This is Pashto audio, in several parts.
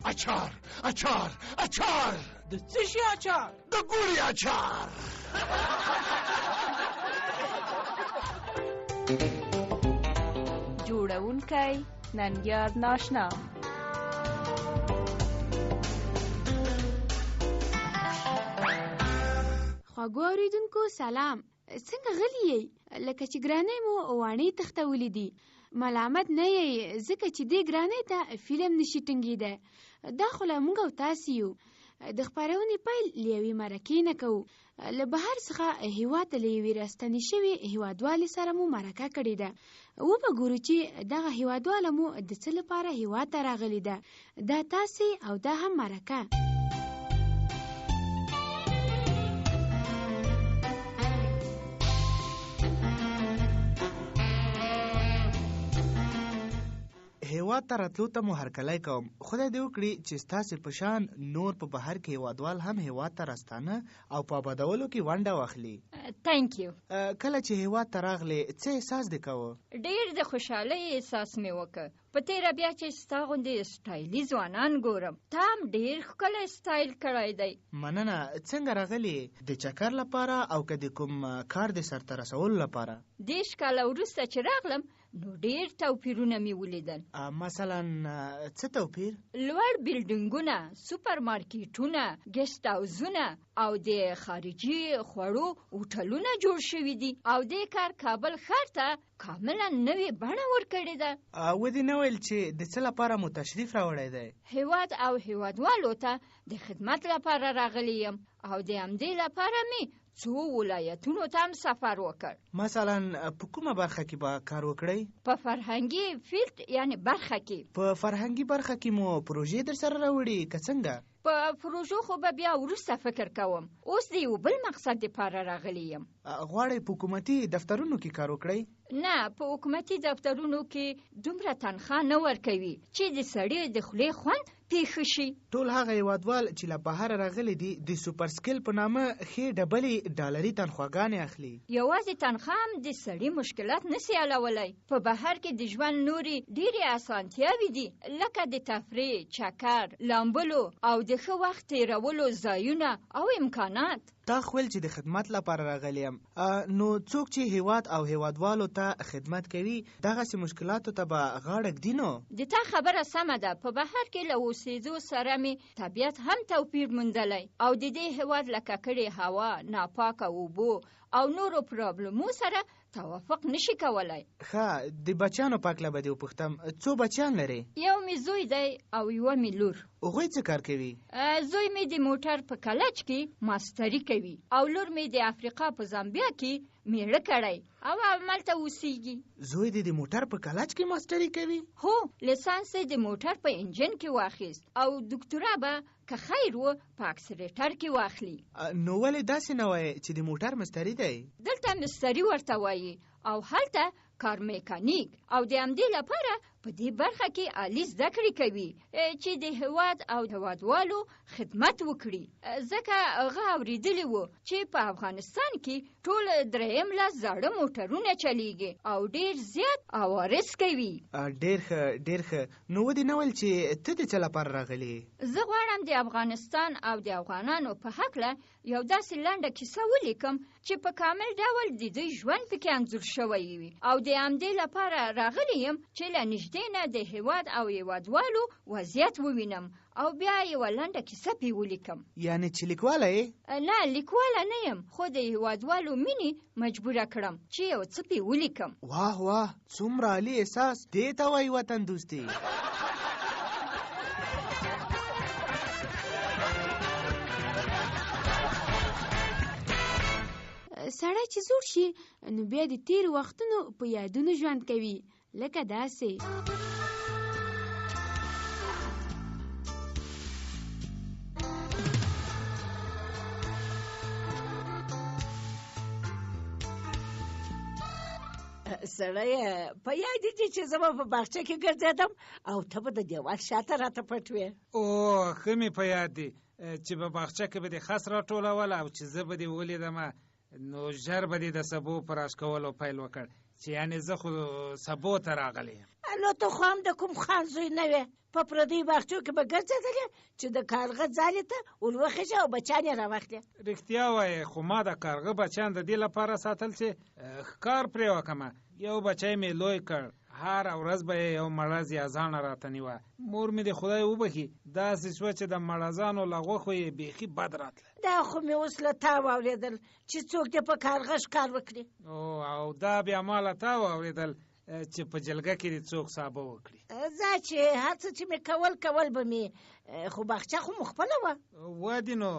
اچار اچار اچار. د څه شي اچار؟ د ګوړې اچار. جوړونکی ننګیار ناشنا. خواږو اورېدونکو سلام، څنګه غلي یئ؟ لکه چې ګرانۍ مو واڼې تښتولي دي. ملامت نه یئ، ځکه چې دې ګرانۍ ته فلم نشي ټینګېدی. دا خو لا موږ او تاسې یو. د خپرونې پیل له یوې مرکې نه کوو. له بهر څخه هیواد ته له یوې راستنې شوې هیوادوالې سره مو مرکه کړې ده. وبه ګورو چې دغه هیوادواله مو د څه لپاره هیواد ته راغلې ده. دا تاسې او دا هم مرکه. هیواد ته راتلو ته مو هرکلی کوم. خدای دې وکړي چې ستاسې په شان نور په بهر کې هیوادوال هم هیواد ته راستانه او په آبادولو کې ونډه واخلي. ثانک یو. کله چې هیواد ته راغلې څه احساس دې کاوه؟ ډیر د خوشحالۍ احساس مې وکړ، په تېره بیا چې ستا غوندې سټایلي ځوانان ګورم. تا هم ډیر ښکلی سټایل کړی دی. مننه. څنګه راغلې؟ د چکر لپاره او که د کوم کار د سرته رسولو لپاره؟ 30 کاله وروسته چې راغلم نو ډیر توپیرونه مې ولیدل. مثلا څه توپیر؟ لوړ بلډینګونه، سوپر مارکیټونه، ګیسټ هاوسونه او د خارجي خوړو هوټلونه جوړ شوي دي، او دې کار کابل ښار ته کاملا نوې بڼه ورکړې ده. ودې نه ویل چې د څه لپاره مو تشریف راوړی دی؟ هیواد او هیوادوالو ته د خدمت لپاره راغلی یم، او د همدې لپاره مې څو ولایتونو ته هم سفر وکړ. مثلا په کومه برخه کې به کار وکړئ؟ په فرهنګي فیلډ یعنې برخه کې. په فرهنګي برخه کې مو پروژې در سره راوړي که څنګه؟ په پروژو خو به بیا وروسته فکر کوم، اوس د یو بل مقصد دپاره راغلی یم. غواړئ په حکومتي دفترونو کې کار وکړئ؟ نه، په حکومتي دفترونو کې دومره تنخوا نه ورکوي چې د سړي د خولې خوند پې ښه شي. ټول هغه هیوادوال چې له بهره راغلي دي د سوپر سکیل په نامه ښې ډبلې ډالري تنخواګانې اخلي. یوازې تنخوا هم د سړي مشکلات نه سي حلولی. په بهر کې د ژوند نورې ډېرې اسانتیاوې دي، لکه د تفریح، چکر، لامبلو او د ښه وخت تېرولو ځایونه او امکانات. تا خو ویل چې د خدمت لپاره راغلی یم، نو څوک چې هیواد او هیوادوالو ته خدمت کوي دغسې مشکلاتو ته به غاړه ږدي نو؟ د تا خبره سمه ده. په بهر کې له اوسېدو سره مې طبیعت هم توپیر موندلی، او د دې هیواد له ککړې هوا، ناپاکه اوبو او نورو پرابلمو سره توافق نشي کولای. ښه، د بچیانو په هکله به دې وپوښتم، څو بچیان لرې؟ یو مې زوی دی او یوه مې لور. هغوی څه کار کوي؟ زوی مې د موټر په کلچ کې ماستري کوي، او لور مې د افریقا په زامبیا کې میړه کړی او هملته اوسیږي. زوی دې د موټر په کلچ کې ماستري کوي؟ هو، لیسانس یې د موټر په انجن کې واخیست، او دوکتورا به که خیر و په اکسریټر کې واخلي. نو ولې داسې نه وایې چې د موټر مستري دی؟ دلته مستري ورته وایي او هلته کار میکانیک، او د همدې لپاره په دې برخه کې عالي زده کړې کوي چې د هیواد او هیوادوالو خدمت وکړي. ځکه هغه اورېدلي وو چې په افغانستان کې ټول دریم لاس زاړه موټرونه چلیږي او ډېر زیات عوارض کوي. ډېر ښه، ډېر ښه. نو ودې نه ویل چې ته د څه لپاره راغلې؟ زه غواړم د افغانستان او د افغانانو په هکله یو داسې لنډه کیسه ولیکم چې په کامل ډول د دوی ژوند پکې انځور شوی وي، او د همدې لپاره راغلی یم چې له نږدې نه د هیواد او هیوادوالو وضعیت ووینم او بیا یوه لنډه کیسه پرې ولیکم. یعنې چې لیکواله یې؟ نه، لیکواله نه یم، خو د هیوادوالو مینې مجبوره کړم چې یو څه پرې ولیکم. واه واه، څومره عالي احساس! دې ته وایي وطن دوستي. سړی چې زوړ شي نو بیا د تېرو وختونو په یادونو ژوند کوي، لکه داسې. سړیه، په یاد دي چې زه به په باغچه کې ګرځېدم او ته به د دیوال شاته راته پټ وې؟ او ښه مې په یاد دي چې په باغچه کې به دې خس راټولوله، او چې زه به دې ولیدم نو ژر به دې د سبو په راشکولو پیل وکړ، چې یعنې زه خو سبو ته راغلی یم. نو ته خو هم د کوم خان زوی نه وې، په پردیو باغچو کې به ګرځېدلې چې د کارغه ځالې ته ور وخېژې او بچیان یې راواخلې. رښتیا وایې، خو ما د کارغه بچیان د دې لپاره ساتل چې ښکار پرې وکړم. یو بچی مې لوی کړ، هره ورځ به یې یو مړز یا زاڼه راته نیوه. مور مې دې خدای وبښي، داسې شوه چې د مړزانو له غوښو یې بیخي بد راتله. دا خو مې اوس له تا واورېدل چې څوک دې په کارغه ښکار وکړي. او دا بیا ما له تا واورېدل چې په جلګه کې دې څوک سابه وکړي. ځه چې هر څه چې مې کول کول به مې، خو باغچه خو مو خپله وه. وه دې نو،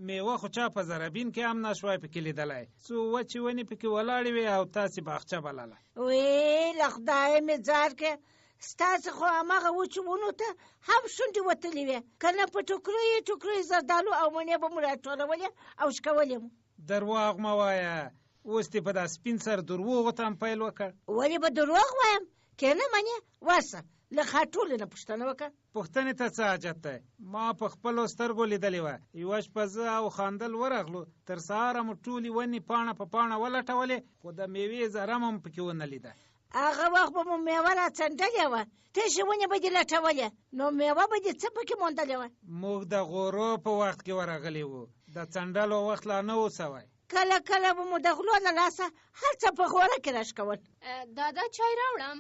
میوه خو چا په ذرهبین کې هم نه شوای پکې لیدلی، څو وچې ونې پکې ولاړې وې او تاسې باغچه بلله. وی له خدایه مې ځار کړې، ستاسې خو هماغه وچو ونو ته هم شونډې وتلې وې، که نه په ټوکریو ټوکریو زردالو او مڼې به مو راټولولې او شکولې مو. درواغ مه وایه، اوس دې په دا سپین سر دروغو ته هم پیل وکړ. ولې به دروغ وایم؟ که نه منې ورسه له خاټولو نه پوښتنه وکړه. پوښتنې ته څه حاجت دی، ما په خپلو سترګو لیدلې وه. یوه شپه زه او خاندل ورغلو، تر سهاره مو ټولې ونې پاڼه په پاڼه ولټولې، خو د میوې ذره مو هم پکې ونه لیده. هغه وخت به مو میوه راڅنډلې وه، تشې ونې به دې لټولې، نو میوه به دې څه پکې موندلې وه؟ موږ د غورو په وخت کې ورغلي وو، د څنډلو وخت لا نه و سوی. کله کله به مو د غلو له لاسه هر څه په غوره کې راشکول. دادا چای راوړم؟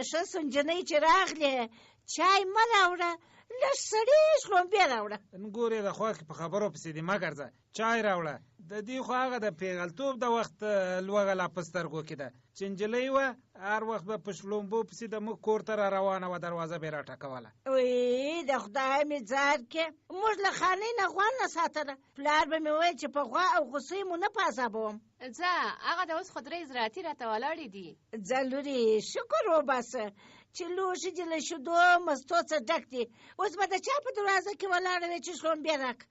ښه سو نجلۍ چې راغلې، چای مه راوړه، لږ سړې شلومبې راوړه. ګورې د خواښې په خبرو پسې دې مه ګرځه، چای راوړه. د دې خو هغه د پیغلتوب د وخت لوږه لا په سترګو کې ده. چې نجلۍ وه هر وخت به په شلومبو پسې د موږ کور ته را روانه وه، دروازه به یې راټکوله. وی د خدای مې ځار کې، موږ له خانۍ نه غوا نه ساتله، پلار به مې ویل چې په غوا او غوسۍ مو نه په عذابوم. ځه هغه د اوس خو درې زراعتي راته ولاړې دي. ځه لورې شکر وباسه چې لوښي دې له شیدو مستو څخه ډک دي، اوس به د چا په دروازه کې ولاړه وې چې شلومبې راکړه؟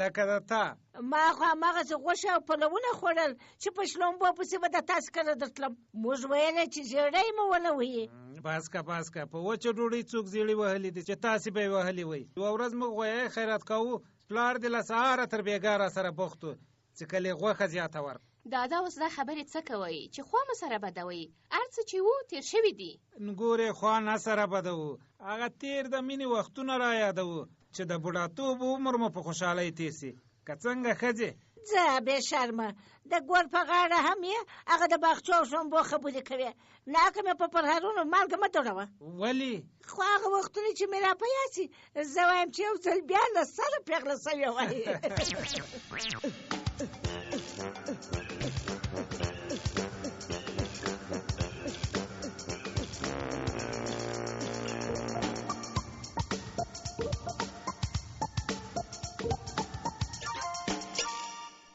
لکه د تا. ما خو هماغسې غوښه او پلونه خوړل چې په شلومبو پسې به د تاسې کره درتلم. موږ ویل چې زیړی مو ونه وهي. بس که بس که، په وچه ډوډۍ څوک زیړي وهلي دي چې تاسې به یې وهلي وئ. یوه ورځ موږ غویی خیرات کاوه، پلار دې له سهاره تر بېګا راسره بوخت و چې کلې غوښه زیاته ورکړه. دادا اوس دا خبرې څه کوئ چې خوا مو سره بدوئ، هر څه چې وو تېر شوي دي. ګورې خوا نه سره بدوو، هغه تېر د مینې وختونه را یادوو چې د بوډاتوب عمر مو په خوشحالۍ تېر سي، که څنګه ښځې؟ ځه بې شرمه، د ګور په غاړه هم یې هغه د باغچو او شړومبو خبرې کوې، ناکه مې په پرهرونو مالګه مه دوړوه. ولې؟ خو هغه وختونه چې مې را په یاد سي، زه وایم چې یو ځل بیا له سره پېغله سوې وای.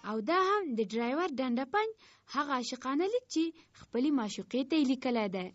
او دا هم د ډرایور ډنډه پنج هغه عاشقانه لیک چې خپلې معشوقې ته یې لیکلی دی.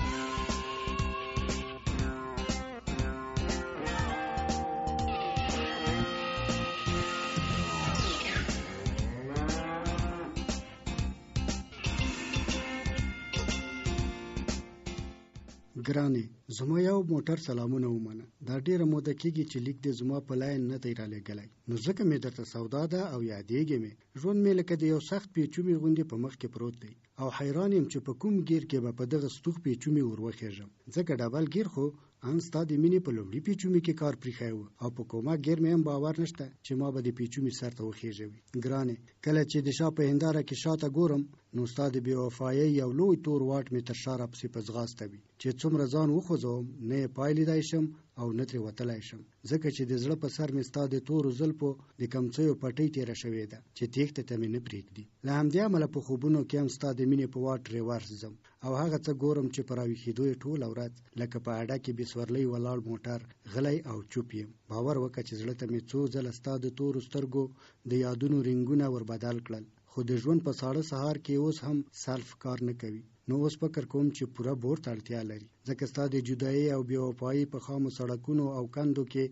ګرانې زما یو موټر سلامونه ومنه، دا ډیره موده کیږي چې لیک دې زما په لاین نه دی رالېږلی، نو ځکه مې درته سودا ده او یادېږي مې. ژوند مې لکه د یو سخت پیچومي غوندې په مخ کې پروت دی او حیران یم چې په کوم ګیر کې به په دغه ستوغ پیچومي ور وخېژم، ځکه ډبل ګیر خو ان ستا د مینې په لومړي پیچومي کې کار پریښی و او په کومک ګیر مې هم باور نشته چې ما به د پیچومي سر ته وخېژوي. ګرانې کله چې د شا په هنداره کې شاته ګورم نو ستا د بې وفایۍ یو لوی تور واټ مې تر شا راپسې په ځغاسته وي چې څومره ځان وخوځوم نه یې پای لیدای شم او نه ترې وتلای شم، ځکه چې د زړه په سر مې ستا د تورو زلفو د کمڅیو پټۍ تېره شوې ده چې تېښتې ته مې نه پرېږدي. له همدې امله په خوبونو کې هم ستا د مینې په واټ ریورس ځم او هغه څه ګورم چې په راویښېدو یې ټوله ورځ لکه په اډه کې بې سورلۍ ولاړ موټر غلی او چوپ یم. باور وکړه چې زړه ته مې څو ځله ستا د تورو سترګو د یادونو رنګونه ور بدل کړل، خو د ژوند په ساړه سهار کې اوس هم سلف کار نه کوي، نو اوس فکر کوم چې پوره بور ته اړتیا لري، ځکه ستا د جدایۍ او بې وفایۍ په خامو سړکونو او کندو کې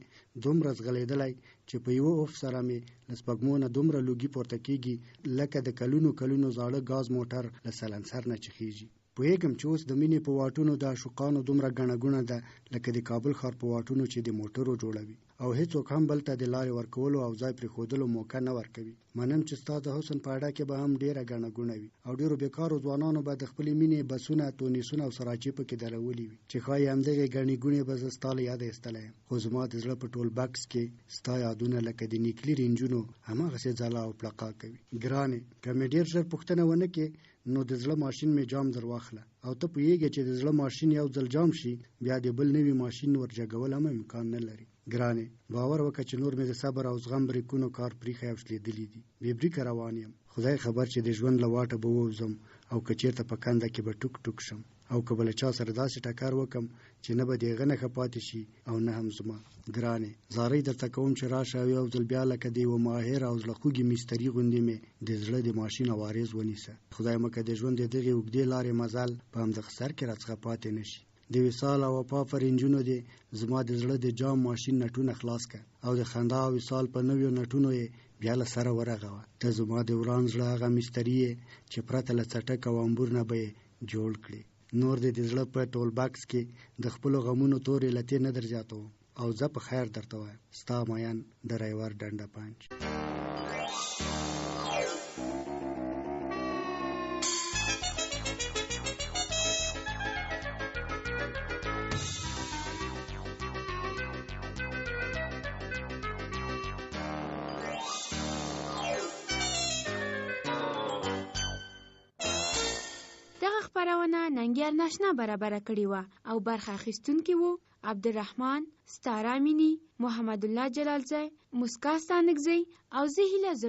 دومره ځغلېدلی چې په یوه اوف سره مې له سپږمو نه دومره لوګي پورته کېږي لکه د کلونو کلونو زاړه ګاز موټر له سلنسر نه چې خېژي. پوهېږم چې اوس د مینې په واټونو د عاشقانو دومره ګڼه ګوڼه ده لکه د کابل ښار په واټونو چې د موټرو جوړه وي او هېڅوک هم بل ته د لارې ورکولو او ځای پرېښودلو موکه نه ورکوي. منم چې ستا د حسن په اډه کې به هم ډېره ګڼه ګوڼه وي او ډېرو بېکارو ځوانانو به د خپلې مینې بسونه، تونیسونه او سراچې پکې درولي وي چې ښايي همدغې ګڼې ګوڼې به زه ستا له یاده ایستلی یم، خو زما د زړه په ټول بکس کې ستا یادونه لکه د نیکلي رنجونو هماغسې ځلا او پړقا کوي. ګرانې! که مې ډېر ژر پوښتنه ونه کړې نو د زړه ماشین مې جام در واخله او ته پوهېږې چې د زړه ماشین یو ځل جام شي بیا د بل نوي ماشین ور جګول هم امکان نه لري. ګرانې! باور وکړه چې نور مې د صبر او زغم بریکونو کار پریښی او شلېدلي دي. بې بریکه روان یم. خدای خبر چې د ژوند له واټه به ووځم او که چېرته په کنده کې به ټوک ټوک شم او که به له چا سره داسې ټکر وکړم چې نه به د هغه نښه پاتې شي او نه هم زما. ګرانې! زارۍ درته کوم چې راشه او یو ځل بیا لکه د یوه ماهر او زړه خوږي مستري غوندې مې د زړه د ماشین عوارض ونیسه. خدای مه که د ژوند د دغې اوږدې لارې مزل په همدغه سر کې راڅخه پاتې نه شي. د وصال او وفا پر نجونو دې زما د زړه د جام ماشین نټونه خلاص که او د خندا او وصال په نویو نټونو یې بیا له سره ورغوه. ته زما د وران زړه هغه مستري یې چې پرته له څټک او امبور نه به یې جوړ کړې. نور دې د زړه په ټول بکس کې د خپلو غمونو تورې لتې نه در زیاتوم او ځه په خیر درته وایم. ستا مین ډرایور ډنډه پنج. دغه خپرونه ننګیال ناشنا برابره کړې وه او برخه اخیستونکي وو عبدالرحمن، ستاره امیني، محمدالله جلالزی، موسکا ستانکزۍ او زه هیله زرمت.